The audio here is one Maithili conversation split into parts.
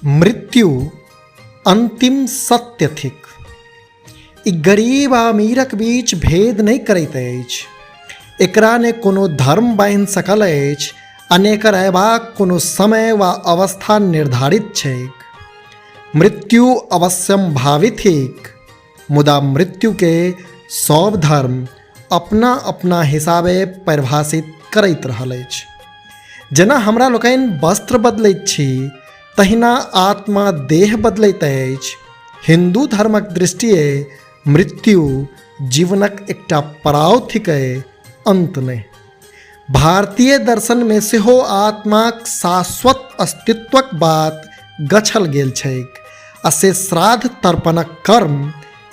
मृत्यु अन्तिम सत्य थिक। ई गरीब आ अमीरक बीच भेद नहि करैत अछि। एकरा ने कोनो धर्म बान्हि सकल अछि आ ने एकर अयबाक कोनो समय वा अवस्था निर्धारित छैक। मृत्यु अवश्यंभावी थिक, मुदा मृत्युके सभ धर्म अपना अपना हिसाबे परिभाषित करैत रहल अछि। जेना हमरा लोकनि वस्त्र बदलैत छी तहिना आत्मा देह बदलैत अछि। हिन्दू धर्मक दृष्टिए मृत्यु जीवनक एकटा पड़ाव थिकै, अन्त नहि। भारतीय दर्शनमे सेहो आत्माक शाश्वत अस्तित्वक बात गछल गेल छैक आ से श्राद्ध तर्पणक कर्म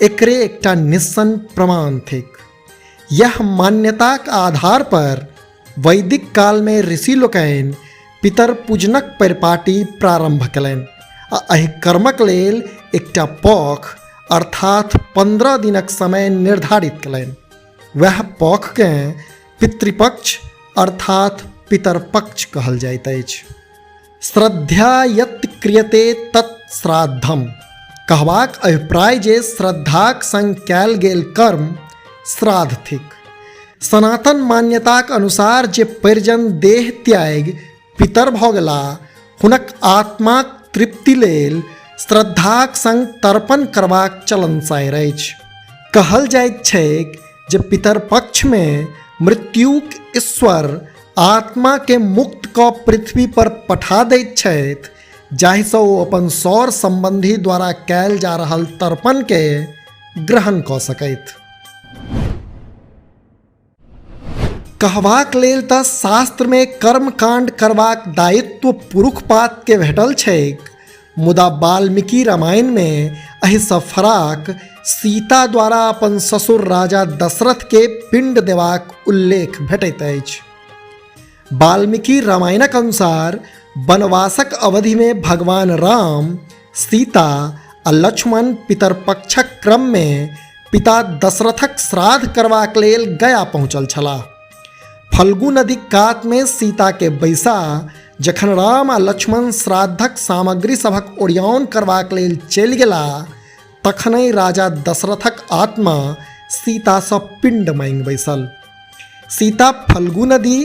एकरे एकटा निस्सन प्रमाण थिक। यह मान्यताक आधार पर वैदिक कालमे ऋषि लोकनि पितर पूजनक परिपाटी प्रारम्भ कयलनि आ एहि कर्मक लेल एकटा पख अर्थात 15 दिनक समय निर्धारित कयलनि। वएह पखकेँ पितृपक्ष अर्थात पितरपक्ष कहल जाइत अछि। श्रद्धा यत् क्रियते तत् श्राद्धम कहबाक अभिप्राय जे श्रद्धाक संग कयल गेल कर्म श्राद्ध थिक। सनातन मान्यताक अनुसार जे परिजन देह त्यागि पितर भऽ गेला हुनक आत्माक तृप्ति लेल श्रद्धाक संग तर्पण करबाक चलनसारि अछि। कहल जाइत छैक जे पितरपक्षमे मृत्युक ईश्वर आत्माके मुक्त कऽ पृथ्वी पर पठा दैत छथि, जाहिसँ ओ अपन सौर सम्बन्धी द्वारा कयल जा रहल तर्पणके ग्रहण कऽ सकथि। कहबाक लेल तऽ शास्त्रमे कर्मकाण्ड करबाक दायित्व पुरुखपातके भेटल छैक, मुदा वाल्मीकि रामायणमे एहिसँ फराक सीता द्वारा अपन ससुर राजा दशरथके पिण्ड देबाक उल्लेख भेटैत अछि। वाल्मीकि रामायणक अनुसार वनवासक अवधिमे भगवान राम, सीता आ लक्ष्मण पितरपक्षक क्रममे पिता दशरथक श्राद्ध करबाक लेल गया पहुँचल छलाह। फल्गु नदीक कातमे सीताके बैसा जखन राम आ लक्ष्मण श्राद्धक सामग्री सभक ओरियाओन करबाक लेल चलि गेला तखनहि राजा दशरथक आत्मा सीतासँ पिण्ड मांगि बैसल। सीता फल्गु नदी,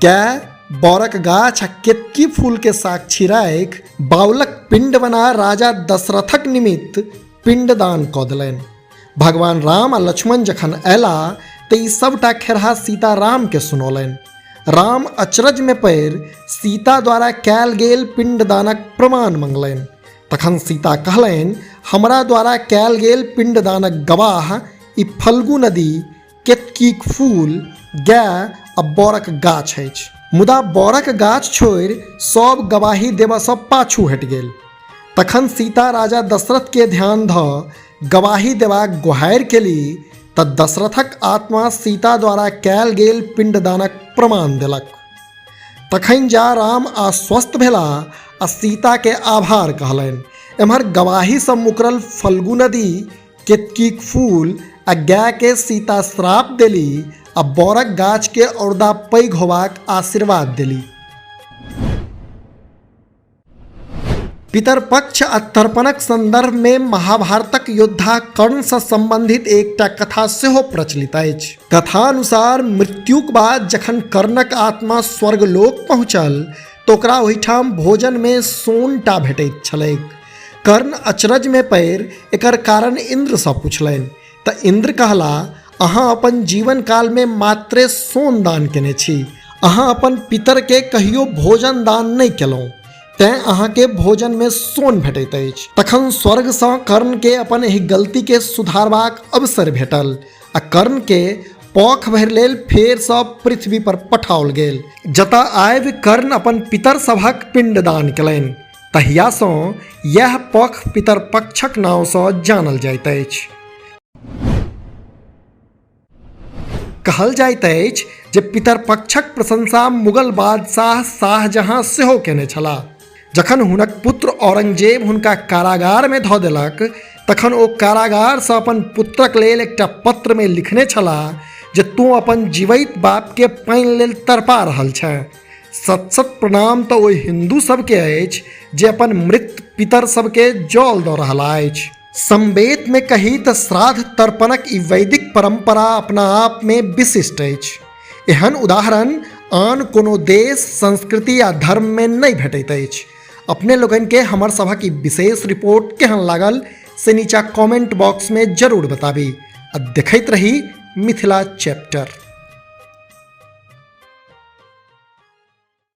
गाय, बरक गाछ आ केतकी फूलके साक्षी राखि बाउलक पिण्ड बना राजा दशरथक निमित्त पिण्डदान कऽ देलनि। भगवान राम आ लक्ष्मण जखन अयला तऽ ई सभटा खेरहा सीता रामके सुनौलनि। राम अचरजमे पड़ि सीता द्वारा कयल गेल पिण्डदानक प्रमाण मंगलनि। तखन सीता कहलनि, हमरा द्वारा कयल गेल पिण्डदानक गवाह ई फल्गु नदी, केतकीक फूल, गाय आ बरक गाछ अछि। मुदा बरक गाछ छोड़ि सभ गवाही देबऽसँ पाछू हटि गेल। तखन सीता राजा दशरथके ध्यान धऽ गवाही देबाक गोहारि केली तऽ दशरथक आत्मा सीता द्वारा कयल गेल पिण्डदानक प्रमाण देलक। तखन जा राम आश्वस्त भेला आ सीताके आभार कहलनि। एम्हर गवाहीसँ मुकरल फल्गु नदी, केतकीक फूल आ गायके सीता श्राप देली आ बरक गाछके औरदा पैघ होबाक आशीर्वाद देली। पितरपक्ष आ तर्पणक संदर्भमे महाभारतक योद्धा कर्णसँ संबंधित एकटा कथा सेहो प्रचलित अछि। कथा अनुसार मृत्युक बाद जखन कर्णक आत्मा स्वर्गलोक पहुँचल तऽ ओकरा ओहिठाम भोजनमे सोनटा भेटैत छलैक। कर्ण अचरजमे पड़ि एकर कारण इन्द्रसँ पुछलनि तऽ इन्द्र कहला, अहाँ अपन जीवन कालमे मात्रे सोन दान केने छी, अहाँ अपन पितरके कहियो भोजन दान नहि केलहुँ, तेँ अहाँके भोजनमे सोन भेटैत अछि। तखन स्वर्गसँ कर्णके अपन एहि गलतीके सुधारबाक अवसर भेटल आ कर्णके पख भरि लेल फेरसँ पृथ्वी पर पठाओल गेल, जतऽ आबि कर्ण अपन पितर सभक पिण्डदान केलनि। तहियासँ यैह पख पितरपक्षक नामसँ जानल जाइत अछि। कहल जाइत अछि जे पितरपक्षक प्रशंसा मुगल बादशाह शाहजहाँ सेहो केने छलाह। जखन हुनक पुत्र औरंगजेब हुनका कारागारमे धऽ देलक तखन ओ कारागारसँ अपन पुत्रक लेल एकटा पत्रमे लिखने छलाह जे तोँ अपन जीवैत बापके पानि लेल तड़पा रहल छेँ। सत सत प्रणाम तऽ ओहि हिन्दू सबके अछि जे अपन मृत पितर सबके जल दऽ रहल अछि। संवेदमे कही तऽ श्राद्ध तर्पणक ई वैदिक परम्परा अपना आपमे विशिष्ट अछि। एहन उदाहरण आन कोनो देश, संस्कृति आ धर्ममे नहि भेटैत अछि। अपने लोकनिके हमर सभक ई विशेष रिपोर्ट केहन लागल से नीचा कमेंट बॉक्समे जरूर बताबी आ देखैत रही मिथिला चैप्टर।